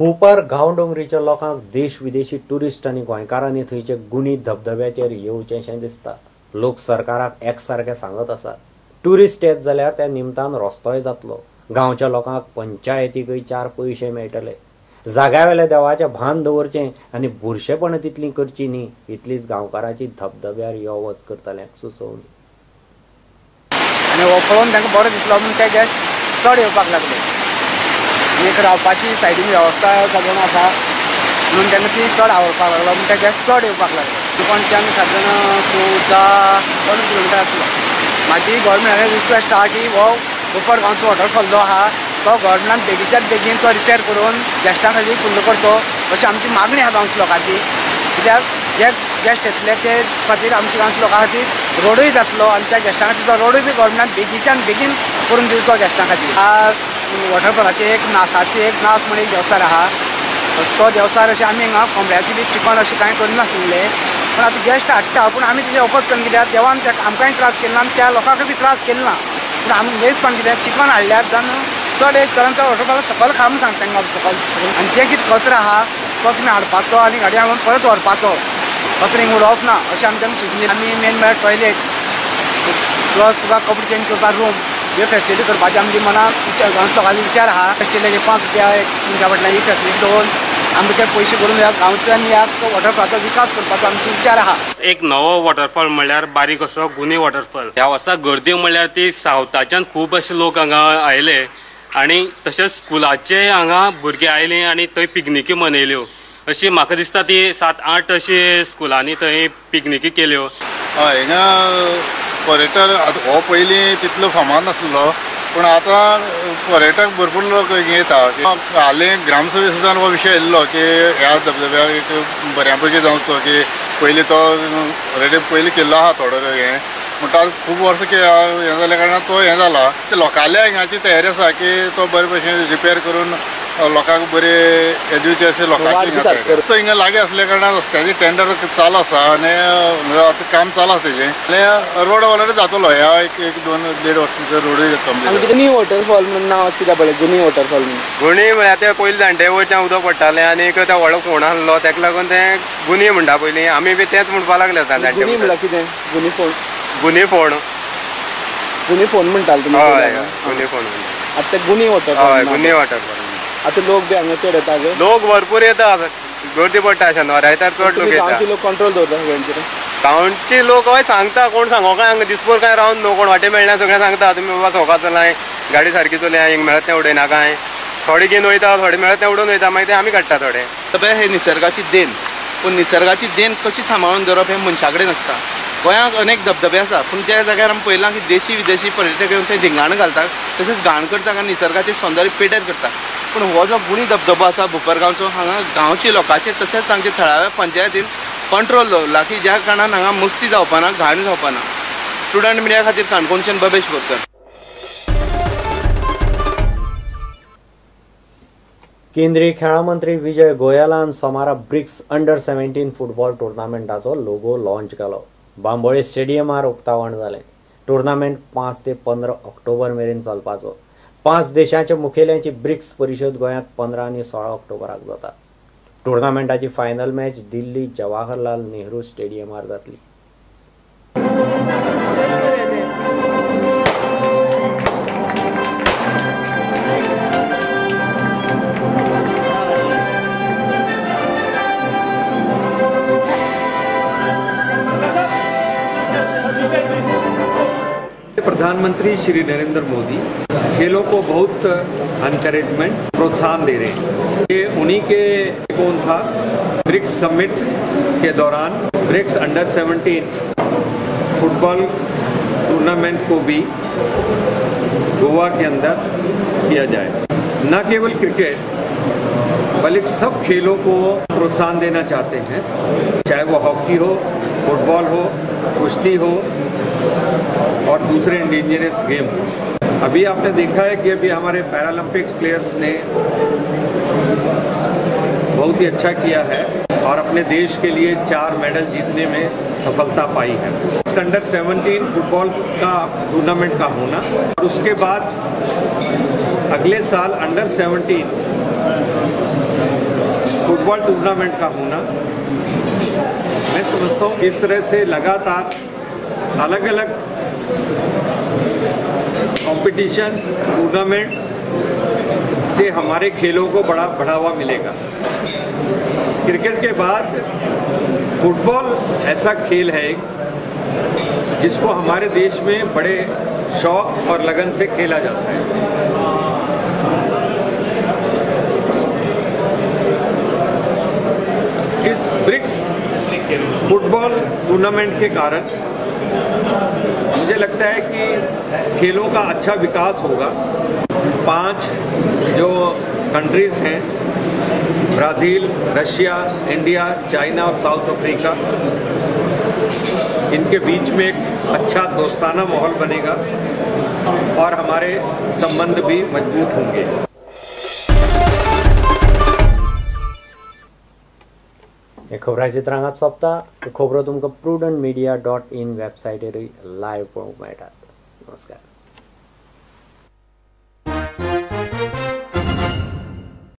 भूपर गांवडोंगरीच्या लोकांक देश विदेशी टुरिस्ट आनी गोंयकारांनी थंयचे गुणी धबधब्याचेर येवचेंशें दिसता. लोक सरकाराक एकसारकें सांगत आसात, टुरिस्ट येत जाल्यार त्या निमतान रस्तोय जातलो, गांवच्या लोकांक पंचायतीकय 4 पयशे मेळटले. जाग्यावेल्या देवाचें भान दवरचें आनी बुरशेपणां तितलीं करचीं न्ही, इतलीच गांवकाराची धबधब्यार यो वच करतल्यांक सुचोवणी. आनी हो पळोवन तांकां बरो दिसलो म्हूण ते गॅस्ट चड येवपाक लागले. एक रावपाची सायडीन वेवस्था सगळ्यांक आसा म्हणून तांकां ती चड आवडपाक लागलो, म्हूण ते गॅस्ट चड येवपाक लागले. काणकोणच्यान सादारण 14 किलोमिटर आसलो. म्हाजी गव्हर्मेंटाक रिक्वेस्ट आहा की हो उपर गांवचो वॉटरफॉल जो आहा तो गव्हर्मेंटान बेगीच्यात बेगीन तो रिपेर करून गॅस्टां खातीर फुल्ल करचो अशी आमची मागणी आहा गांवच्या लोकांची. कित्याक जे गॅस्ट येतले ते खातीर आमच्या गांवच्या लोकां खातीर रोडूय जातलो आनी त्या गॅस्टां खातीर तो रोडूय बी गव्हर्मेंटान बेगीच्यान बेगीन करून दिवचो गॅस्टां खातीर. ह्या वॉटरफॉलाची एक नासाची एक नास म्हण एक देवसार आहा, तो देवसार अशें आमी हांगा कोंबड्याची बी चिकन अशें कांय करिनाशिल्लें, पूण आतां गॅस्ट हाडटा पूण आमी तेजें ओपोज करून कित्याक देवान आमकांय त्रास केले ना आनी त्या लोकांकूय बी त्रास केले ना. पूण आमी बेसपण कित्याक चिकन हाडल्यार जावन चड एक चड वॉटरफॉला सकयल खा म्हूण सांगता तांकां सकयल. आनी जें कितें कचरो आहा तो तुमी हाडपाचो आनी गाडी हाडून परत व्हरपाचो, कचरो हिंगा उडोवप ना अशें आमी तांकां सुचलें. आमी मेन म्हळ्यार टॉयलेट प्लस तुका कपडे चेंज करपाक रूम ह्यो फेसिलिटी करपाची आमची मनात गांवच्या लोकांचो विचार आहा. आशिल्ले 5 रुपया एक मनशा फाटल्यान ही फेसिलिटी दवरून आमकां ते पयशे करून ह्या गांवचो आनी ह्या वॉटरफॉलाचो विकास करपाचो आमचो विचार आहा. एक नवो वॉटरफॉल म्हणल्यार बारीक असो गुनी वॉटरफॉल. ह्या वर्सा गर्दी म्हणल्यार ती सावथाच्यान खूब अशे लोक हांगा आयले आनी तशेंच स्कुलाचे हांगा भुरगे आयले आनी थंय पिकनिकी मनयल्यो. अशी म्हाका दिसता ती 7-8 अशी स्कुलांनी थंय पिकनिकी केल्यो. हय, हिंगा पर्यटक आतां हो पयलीं तितलो फामाद नासलो, पूण आतां पर्यटक भरपूर लोक हिंगा येता. हालीं ग्रामसभे सुद्दां हो विशय येयल्लो की ह्या धबधब्याक एक बऱ्या पैकी जावचो, की पयलीं तो ऑलरेडी पयलीं केल्लो आहा थोडो हें, म्हणटा खूब वर्सां हें जाल्या कारणान तो हें जाला. लोकांल्या हिंगाची तयारी आसा की तो बरे भशेन रिपेर करून लोकांक बरें हें दिवचें अशें लोकांची हिंगा तयारी. तो हिंगा लागीं आसल्या कारणान रस्त्याचें टेंडर चालू आसा आनी आतां काम चालू आसा तेजें, आनी रोड ऑलरेडी जातलो ह्या एक 2-1.5 वर्सांचो रोडूय कंप्लीट. गुनी वॉटरफॉल म्हणून नांव कित्याक पडलें गुनी वॉटरफॉल म्हणून? गुनी म्हळ्यार ते पयलीं जाणटे वयच्यान उदक पडटालें आनी एक ते व्हडलो फोंड आसलो तेका लागून तें गुनी म्हणटा पयलीं, आमी बी तेंच म्हणपाक लागले आतां. गुनी म्हणल्यार कितें? गुनी फोंड. गुनी फोंड, गुनी फोंड म्हणटाले तुमी? हय, गुनी फोंड. आतां गुनी वॉटरफॉल. हय, गुनी वॉटरफॉल. आतां लोक बी हांगा चड येता? लोक भरपूर येता, गर्दी पडटा शेनवारा आयतार चड लोक येता. गांवचे लोक कंट्रोल दवरता सगळ्यांचेर? गांवचे लोक हय सांगता, कोण सांगो काय हांगा दिसभर काय रावन न्हू, कोण वाटे मेळना सगळें सांगता तुमी बाबा सोका चलाय, गाडी सारकी चलय, हिंगा मेळत तें उडयना काय, थोडे घेवन वयता, थोडे मेळत तें उडोवन वयता, मागीर तें आमी काडटा थोडे. धबधबे हे निसर्गाची देन, पूण निसर्गाची देन कशी सांबाळून दवरप हें मनशा कडेन आसता. गोंयांत अनेक धबधबे आसा, पूण ज्या जाग्यार आमी पळयलां की देशी विदेशी पर्यटक येवन थंय धिंगाणां घालतात, तशेंच घाण करतात आनी निसर्गाचें सौंदर्य पेड्ड्यार करतात. पूण हो जो गुणी धबधबो आसा भोपर गांवचो, हांगा गांवचे लोकांचेर तशेंच तांचे थळाव्या पंचायतीन कंट्रोल दवरला की ज्या कारणान हांगा मस्ती जावपाना, घाण जावपाना. स्टुडंट मिडिया खातीर काणकोणच्यान बबेश बोरकर. केंद्रीय खेळां मंत्री विजय गोयलान सोमारा ब्रिक्स अंडर 17 फुटबॉल टुर्नामेंटाचो लोगो लॉन्च केलो. बांबोळे स्टेडियमार उक्तावण जालें. टुर्नामेंट 5 ते 15 ऑक्टोबर मेरेन चलपाचो. 5 देशांच्या मुखेल्यांची ब्रिक्स परिशद गोंयांत 15 आनी 16 ऑक्टोबराक जाता. टुर्नामेंटाची फायनल मॅच दिल्ली जवाहरलाल नेहरू स्टेडियमार जातली. प्रधानमंत्री श्री नरेंद्र मोदी खेलों को बहुत एनकरेजमेंट प्रोत्साहन दे रहे हैं। ये उन्हीं के कौन था ब्रिक्स समिट के दौरान ब्रिक्स अंडर 17 फुटबॉल टूर्नामेंट को भी गोवा के अंदर किया जाए। न केवल क्रिकेट बल्कि सब खेलों को प्रोत्साहन देना चाहते हैं, चाहे वो हॉकी हो, फुटबॉल हो, कुश्ती हो और दूसरे इंडिजिनस गेम हो। अभी आपने देखा है कि अभी हमारे पैरालंपिक्स प्लेयर्स ने बहुत ही अच्छा किया है और अपने देश के लिए 4 मेडल जीतने में सफलता पाई है। अंडर 17 फुटबॉल का टूर्नामेंट का होना और उसके बाद अगले साल अंडर 17 फुटबॉल टूर्नामेंट का होना, मैं समझता हूँ इस तरह से लगातार अलग अलग कॉम्पिटिशन्स, टूर्नामेंट्स से हमारे खेलों को बड़ा बढ़ावा मिलेगा। क्रिकेट के बाद फुटबॉल ऐसा खेल है जिसको हमारे देश में बड़े शौक और लगन से खेला जाता है। इस ब्रिक्स फुटबॉल टूर्नामेंट के कारण मुझे लगता है कि खेलों का अच्छा विकास होगा। 5 जो कंट्रीज़ हैं, ब्राज़ील, रशिया, इंडिया, चाइना और साउथ अफ्रीका, इनके बीच में एक अच्छा दोस्ताना माहौल बनेगा और हमारे संबंध भी मजबूत होंगे। हे खबराचित्रां हांगाच सोंपता। खबरो तुमकां prudentmedia.in वेबसायटीरूय लायव्ह पळोवंक मेळटात। नमस्कार।